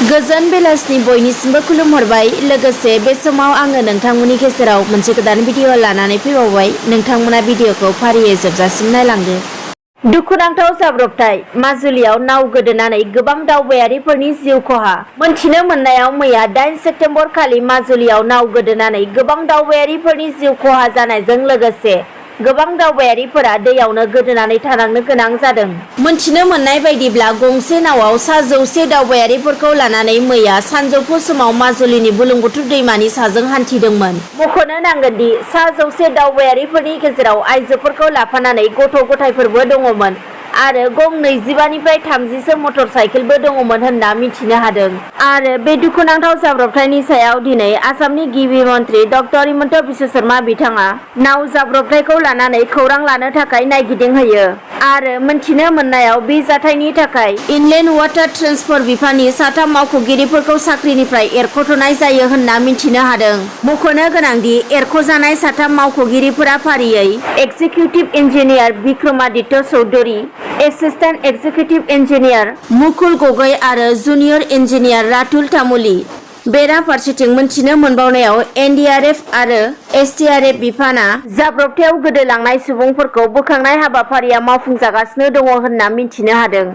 गोजोन बेलासिनि बयनिसिमबो खुलुमहरबाय। लोगोसे बे समाव आङो नोंथांमोननि गेजेराव मोनसे गोदान भिडिअ लानानै फैबावबाय। नोंथांमोना भिडिअखौ फारियै जोबजासिम नायलांदो। दुखुनांथाव जाब्रबथाय माजुलियाव नाव गोदोनानै गोबां दावबायारिफोरनि जिउ खहा। मोनथिनो मोननायाव मैया 8 सेप्तेम्बर खालि माजुलियाव नाव गोदोनानै गोबां दावबायारिफोरनि जिउ खहा जानायजों लोगोसे गोबां दावबायारिफोरा दैयावनो गोदोनानै थानांनो गोनां जादों। मोनथिनो मोननाय बायदिब्ला गंसे नावाव सा 100 दावबायारिफोरखौ लानानै मैया सानजौफु समाव माजुलिनि बुरलुंबुथुर दैमानि साजों हान्थिदोंमोन। मख'नो नांगोन दि सा 100 दावबायारिफोरनि गेजेराव आइजोफोरखौ लाफानानै गथ' गथायफोरबो दङमोन आरो गं 25 निफ्राय 30सो मटर साइकेलबो दङमोन होनना मिथिनो हादों। आरो बे दुखुनांथाव जाब्रबथायनि सायाव दिनै आसामनि गिबि मन्त्रि डक्टर हिमन्त बिश्व शर्मा बिथाङा नाव जाब्रबथायखौ लानानै खौरां लानो थाखाय नायगिदिंहैयो। आरो मोनथिनो मोननायाव बे जाथायनि थाखाय इनलेन्ड वाटार ट्रेन्सफर बिफाननि 3 मावख'गिरिफोरखौ साख्रिनिफ्राय एरख'थ'नाय जायो होनना मिथिनो हादों। मख'नो गोनांदि एरख'जानाय 3 मावख'गिरिफोरा फारियै executive engineer Bikramaditya Choudhury, assistant executive engineer Mukul Gogoi आरो जुनियर इन्जिनियार रातुल तामुली। बेराफारसेथिं मोनथिनो मोनबावनायाव एनडीआरएफ आरो एसडीआरएफ बिफाना जाब्रबथायाव गोदोलांनाय सुबुंफोरखौ बोखांनाय हाबाफारिया मावफुंजागासिनो दङ होनना मिथिनो हादों।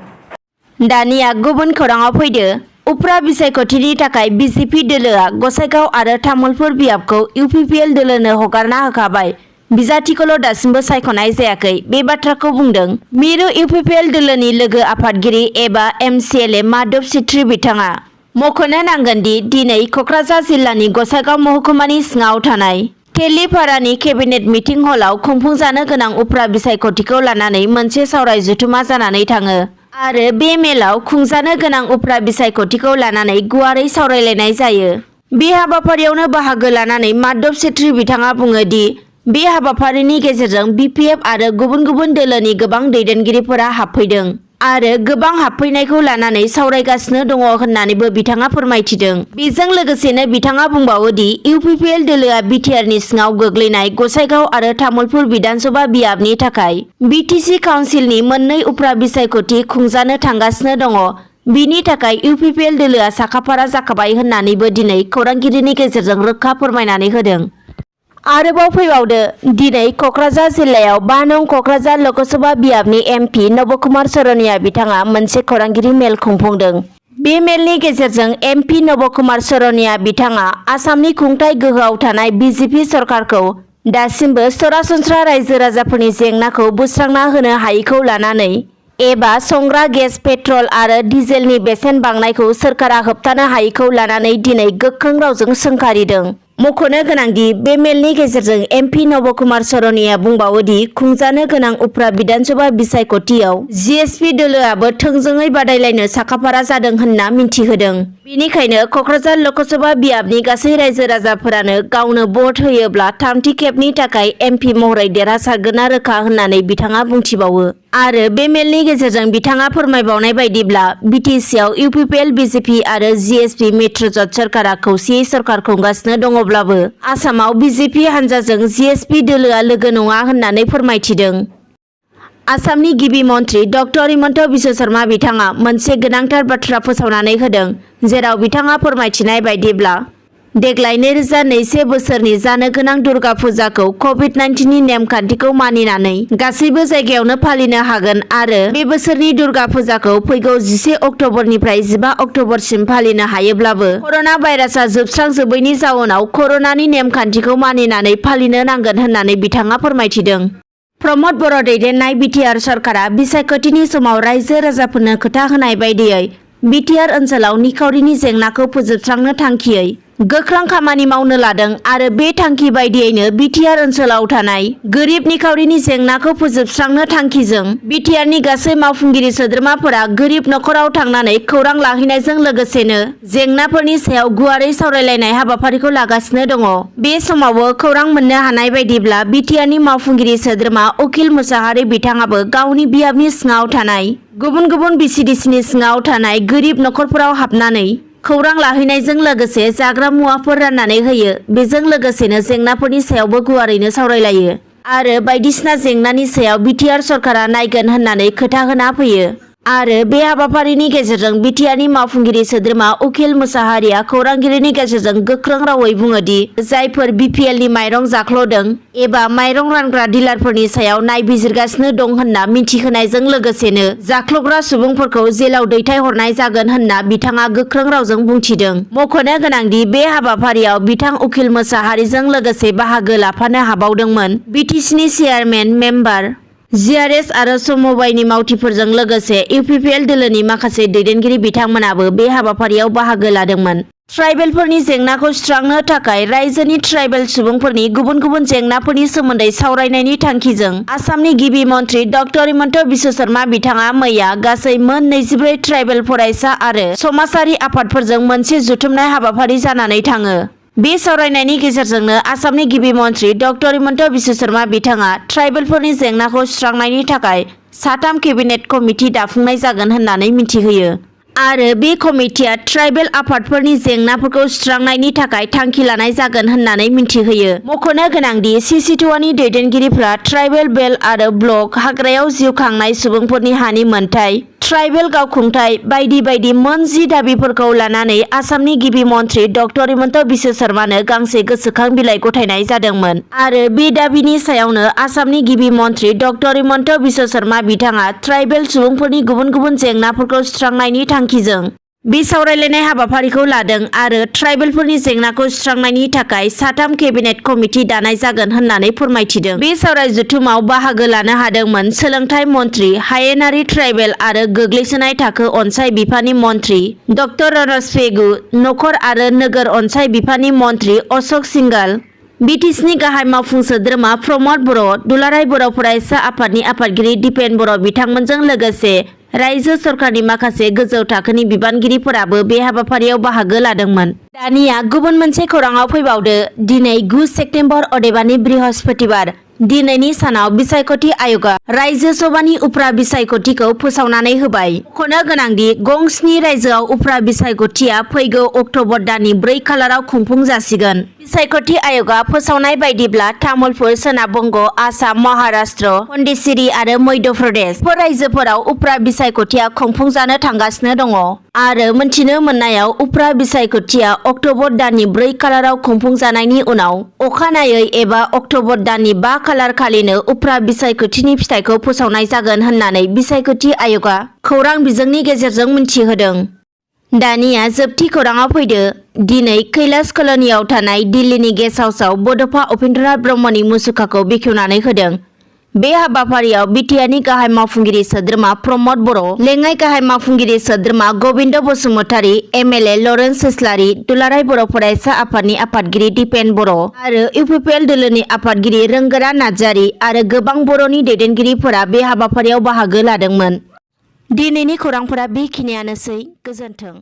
दानिया गुबुन खौराङाव फैदो। उफ्रा बिसायख'थिनि थाखाय बीजेपी दोलोआ गसाइगाव आरो तामुलपुर बियाबखौ इउपिपिएल दोलोनो हगारना होखाबाय। बिजाथिखौल' दासिमबो सायख'नाय जायाखै, बे बाथ्राखौ बुंदों मिरु इउपिपिएल दोलोनि लोगो आफादगिरि एबा एमसिएलए माधव सिट्रि बिथाङा। मख'नो नांगोन दि दिनै क'क्राझार जिल्लानि गसाइगाव महकुमानि सिङाव थानाय केलिपारानि केबिनेट मिटिं हलाव खुंफुंजानो गोनां उफ्रा बिसायख'थिखौ लानानै मोनसे सावराय जथुमा जानानै थाङो आरो बे मेलाव खुंजानो गोनां उफ्रा बिसायख'थिखौ लानानै गुवारै सावरायलायनाय जायो। बे हाबाफारियावनो बाहागो लानानै माधव सिट्रि बिथाङा बुङो दि बे हाबाफारिनि गेजेरजों बिपिएफ आरो गुबुन गुबुन दोलोनि गोबां दैदेनगिरिफोरा हाबफैदों आरो गोबां हाबफैनायखौ लानानै सावरायगासिनो दङ होननानैबो बिथाङा फोरमायथिदों। बेजों लोगोसेनो बिथाङा बुंबावो दि इउपिपिएल दोलोआ बिटिआरनि सिङाव गोग्लैनाय गसाइगाव आरो तामुलपुर बिधानसभा बियाबनि थाखाय बिटिसि काउन्सिलनि मोननै उफ्रा बिसायख'थि खुंजानो थांगासिनो दङ। बिनि थाखाय इउपिपिएल दोलोआ साखाफारा जाखाबाय होननानैबो दिनै खौरांगिरिनि गेजेरजों रोखा फोरमायनानै होदों। आरोबाव फैबावदो, दिनै क'क्राझार जिल्लायाव 5 नं क'क्राझार लकसभा बियाबनि एमपि नबकुमार सरनिया बिथाङा मोनसे खौरांगिरि मेल खुंफुंदों। बे मेलनि गेजेरजों एमपि नबकुमार सरनिया बिथाङा आसामनि खुंथाय गोहोआव थानाय बीजेपी सरकारखौ दासिमबो सरासनस्रा रायजो राजाफोरनि जेंनाखौ बोस्रांना होनो हायैखौ लानानै एबा संग्रा गेस, पेट्रल आरो डिजेलनि बेसेन बांनायखौ सोरखारा होबथानो हायैखौ लानानै दिनै गोख्रों रावजों सोंखारिदों। मख'नो गोनांदि बे मेलनि गेजेरजों एमपि नबकुमार सरनिया बुंबावो दि खुंजानो गोनां उफ्रा बिधानसभा बिसायख'थियाव जीएसपी दोलोआबो थोंजोङै बादायलायनो साखाफारा जादों होनना मिन्थिहोदों। बेनिखायनो क'क्राझार लकसभा बियाबनि गासै रायजो राजाफोरानो गावनो भट होयोब्ला 3थि खेबनि थाखाय एमपि महरै देरहासारगोना रोखा होननानै बिथाङा बुंथिबावो। आरो बे मेलनि गेजेरजों बिथाङा फोरमायबावनाय बायदिब्ला बिटिसिआव इउपिपिएल, बिजेपि आरो जीएसपी मित्रजोट सरकारा खौसेयै सरकार खुंगासिनो दङब्लाबो आसामाव बिजेपि हानजाजों जीएसपी दोलोआ लोगो नङा होननानै फोरमायथिदों। आसामनि गिबि मन्त्रि डक्टर हिमन्त बिश्व शर्मा बिथाङा मोनसे गोनांथार बाथ्रा फोसावनानै होदों, जेराव बिथाङा फोरमायथिनाय बायदिब्ला देग्लाय 2021 बोसोरनि जानो गोनां दुर्गा फुजाखौ कभिड-19नि नेमखान्थिखौ मानिनानै गासैबो जायगायावनो फालिनो हागोन आरो बे बोसोरनि दुर्गा फुजाखौ फैगौ 11 अक्ट'बरनिफ्राय 15 अक्ट'बरसिम फालिनो हायोब्लाबो कर'ना भाइरासआ जोबस्रांजोबैनि जाउनाव कर'नानि नेमखान्थिखौ मानिनानै फालिनो नांगोन होननानै बिथाङा फोरमायथिदों। प्रमद बर' दैदेननाय बिटिआर सरकारा बिसायख'थिनि समाव रायजो राजाफोरनो खोथा होनाय बायदियै बिटिआर ओनसोलाव निखावरिनि जेंनाखौ फोजोबस्रांनो थांखियै गोख्रों खामानि मावनो लादों आरो बे थांखि बायदियैनो बिटिआर ओनसोलाव थानाय गोरिब निखावरिनि जेंनाखौ फोजोबस्रांनो थांखिजों बिटिआरनि गासै मावफुंगिरि सोद्रोमाफोरा गोरिब नखराव थांनानै खौरां लाहैनायजों लोगोसेनो जेंनाफोरनि सायाव गुवारै सावरायलायनाय हाबाफारिखौ लागासिनो दङ। बे समावबो खौरां मोननो हानाय बायदिब्ला बिटिआरनि मावफुंगिरि सोद्रोमा उकिल मुसाहारि बिथाङाबो गावनि बियाबनि सिङाव थानाय गुबुन गुबुन बिसिडिसिनि सिङाव थानाय गोरिब नखरफोराव हाबनानै खौरां लाहैनायजों लोगोसे जाग्रा मुवाफोर राननानै होयो। बेजों लोगोसेनो जेंनाफोरनि सायावबो गुवारैनो सावरायलायो आरो बायदिसिना जेंनानि सायाव बिटिआर सरकारा नायगोन होननानै खोथा होना फैयो। आरो बे हाबाफारिनि गेजेरजों बिटिआरनि मावफुंगिरि सोद्रोमा उखिल मोसाहारिया खौरांगिरिनि गेजेरजों गोख्रों रावै बुङोदि जायफोर बिपिएलनि माइरं जाख्ल'दों एबा माइरं रानग्रा डिलारफोरनि सायाव नायबिजिरगासिनो दं होनना मिथिहोनायजों लोगोसेनो जाख्ल'ग्रा सुबुंफोरखौ जेलाव दैथायहरनाय जागोन होनना बिथाङा गोख्रों रावजों बुंथिदों। मख'नो गोनांदि बे हाबाफारियाव बिथां उखिल मोसाहारिजों लोगोसे बाहागो लाफानो हाबावदोंमोन बिटिसिनि चेयारमेन मेम्बार जिआरएस आरो समबायनि मावथिफोरजों लोगोसे इउपिपिएल दोलोनि माखासे दैदेनगिरि बिथांमोनाबो बे हाबाफारियाव बाहागो लादोंमोन। ट्राइबेलफोरनि जेंनाखौ सुस्रांनो थाखाय रायजोनि ट्राइबेल सुबुंफोरनि गुबुन गुबुन जेंनाफोरनि सोमोन्दै सावरायनायनि थांखिजों आसामनि गिबि मन्थ्रि डक्टर हिमन्त बिश्व शर्मा बिथाङा मैया गासै मोन 24 ट्राइबेल फरायसा आरो समाजारि आफादफोरजों मोनसे जुथुमनाय हाबाफारि जानानै थाङो। बे सावरायनायनि गेजेरजोंनो आसामनि गिबि मन्थ्रि डक्टर हिमन्त बिश्व शर्मा बिथाङा ट्राइबेलफोरनि जेंनाखौ सुस्रांनायनि थाखाय 3 केबिनेट कमिटि दाफुंनाय जागोन होननानै मिथिहोयो। आरो बे कमिटिया ट्राइबेल आफादफोरनि जेंनाफोरखौ सुस्रांनायनि थाखाय थांखि लानाय जागोन होननानै मिथिहोयो। मख'नो गोनांदि सिसिटुवानि दैदेनगिरिफ्रा ट्राइबेल बेल्ट आरो ब्लक हाग्रायाव जिउ खांनाय सुबुंफोरनि हानि मोनथाय, ट्राइबेल गावखुंथाय बायदि बायदि मोन 10 दाबिफोरखौ लानानै आसामनि गिबि मन्थ्रि डक्टर हिमन्त बिश्व शर्मानो गांसे गोसोखां बिलाइ गथायनाय जादोंमोन। आरो बे दाबिनि सायावनो आसामनि गिबि मन्थ्रि डक्टर हिमन्त बिश्व शर्मा बिथाङा ट्राइबेल सुबुंफोरनि गुबुन गुबुन जेंनाफोरखौ सुस्रांनायनि थांखिजों बे सावरायलायनाय हाबाफारिखौ लादों आरो ट्राइबेलफोरनि जेंनाखौ सुस्रांनायनि थाखाय 3 केबिनेट कमिटि दानाय जागोन होननानै फोरमायथिदों। बे सावराय जथुमाव बाहागो लानो हादोंमोन सोलोंथाइ मन्थ्रि, हायेनारि ट्राइबेल आरो गोग्लैसोनाय थाखो अनसाय बिफाननि मन्थ्रि डक्टर रनज पेगु, नखर आरो नोगोर अनसाय बिफाननि मन्थ्रि अशोक सिंघाल, बिटिसिनि गाहाय मावफुं सोद्रोमा प्रमद बर', दुलाराय बर' फरायसा आफादनि आफादगिरि दिपेन बर' बिथांमोनजों लोगोसे रायजो सरकारनि माखासे गोजौ थाखोनि बिबानगिरिफोराबो बे हाबाफारियाव बाहागो लादोंमोन। दानिया गुबुन मोनसे खौराङाव फैबावदो। दिनै 9 सेप्तेम्बर अदेबानि बृहस्पतिबार दिनैनि सानाव बिसायख'थि आय'गा रायजो सभानि उफ्रा बिसायख'थिखौ फोसावनानै होबाय। मख'नो गोनांदि गं 7 रायजोआव उफ्रा बिसायख'थिया फैगौ अक्ट'बर दाननि 4 खालाराव खुंफुं जासिगोन। बिसायख'थि आय'गा फोसावनाय बायदिब्ला तामुलपुर, सोनाब बंग, आसाम, महाराष्ट्र, पन्डिचेरी आरो मध्य प्रदेश रायजोफोराव उफ्रा बिसायख'थिया खुंफुंजानो थांगासिनो दङ। आरो मोनथिनो मोननायाव उफ्रा बिसायख'थिया अक्ट'बर दाननि 4 खालाराव खुंफुंजानायनि उनाव अखानायै एबा अक्ट'बर दाननि 5 खालार खालिनो उफ्रा बिसायख'थिनि फिथाइखौ फोसावनाय जागोन होननानै बिसायख'थि आय'गा खौरां बिजोंनि गेजेरजों मिथिहोदों। दानिया जोबथि खौराङाव फैदो। दिनै कैलाश कल'नियाव थानाय दिल्लीनि गेस्ट हाउसआव बड'फा उपेन्द्रनाथ ब्रह्मनि मुसुखाखौ बेखेवनानै होदों। बे हाबाफारियाव बिटिआरनि गाहाय मावफुंगिरि सोद्रोमा प्रमद बर', लेङाइ गाहाय मावफुंगिरि सोद्रोमा गबिन्द बसुमतारी, एमएलए लरेन्स इस्लारि, दुलाराय बर' फरायसा आफादनि आफादगिरि दिपेन बर' आरो इउपिपिएल दोलोनि आफादगिरि रोंगोरा नार्जारी आरो गोबां बर'नि दैदेनगिरिफोरा बे हाबाफारियाव बाहागो लादोंमोन। दिनैनि खौरांफोरा बेखिनियानोसै। गोजोन्थों।